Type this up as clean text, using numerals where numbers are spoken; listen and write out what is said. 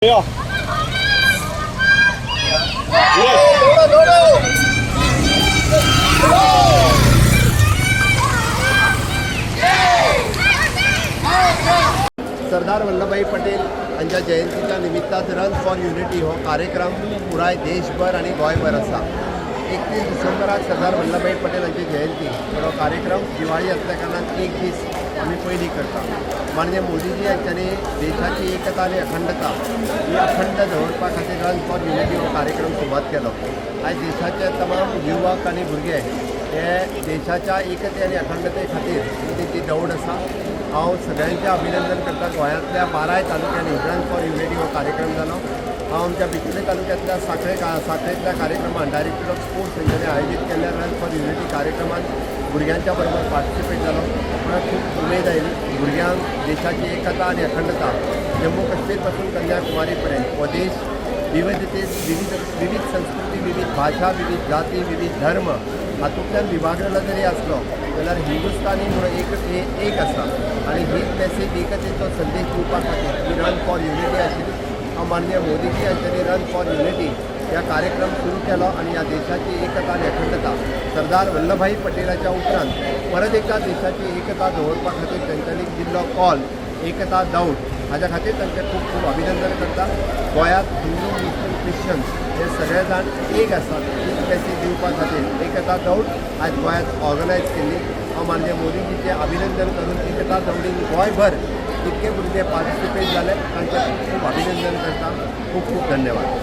या. सरदार वल्लभभाई पटेल हांच्या जयंतीच्या निमित्तान रन फॉर युनिटी हो कार्यक्रम पुराय देशभर आनी गोंयभर आसा. 31 डिसेंबराक सरदार वल्लभभाई पटेल हांची जयंती, पण हो कार्यक्रम दिवाळी आसल्या कारणान एक दीस आमी पयलीं करता. माननीय मोदीजी हांच्यांनी देशाची एकता आनी अखंडता ही अखंड दवरपा खातीर रन फॉर युनिटी हो कार्यक्रम सुरवात केलो. आयज देशाचे तमाम युवक आनी भुरगे हे देशाच्या एकते आनी अखंडते खातीर ही तेंची दौड आसा. हांव सगळ्यांचें अभिनंदन करता. गोंयांतल्या बाराय तालुक्यांनी रन फॉर युनिटी हो कार्यक्रम जालो. हांव आमच्या बिचोले तालुक्यांतल्या साखळे साखळेंतल्या कार्यक्रमान, डायरेक्टर ऑफ स्पोर्ट्स हेंच्यांनी आयोजीत केल्ल्या रन फॉर युनिटी कार्यक्रमान भुरग्यांच्या बरोबर पार्टिसिपेट जालो. म्हाका खूब उमेद आयली. भुरग्यांक देशाची एकता आनी अखंडता, जम्मू काश्मीर पासून कन्याकुमारी पर्यंत हो देश विविधतेत विविध, विविध संस्कृती, विविध भाशा, विविध जाती, विविध धर्म हातूंतल्यान विभागलेलो जरी आसलो जाल्यार हिंदुस्तानी म्हणून एक एक आसा आनी हीच मॅसेज, एकतेचो संदेश दिवपा खातीर ही रन फॉर युनिटी आशिल्ली. हांव माननीय मोदीजी हांच्यांनी रन फॉर युनिटी ह्या कार्यक्रम सुरू केलो आनी ह्या देशाची एकता आनी अखंडता, सरदार वल्लभाई पटेलाच्या उपरांत परत एकदा देशाची एकता दवरपा खातीर तेंच्यांनी दिल्लो कॉल, एकता दौड, हाज्या खातीर तांचें खूब खूब अभिनंदन करता. गोंयांत हिंदू, मुस्लीम, क्रिश्चन हे सगळे जाण एक आसात, हीच मॅसेज दिवपा खातीर एकता दौड आज गोंयांत ऑर्गनायज केल्ली. हांव माननीय मोदीजीचें अभिनंदन करून एकता दौडीन गोंयभर जितके भुरगे पार्टिसिपेट जाले तांचें खूब खूब अभिनंदन करता. खूब खूब धन्यवाद.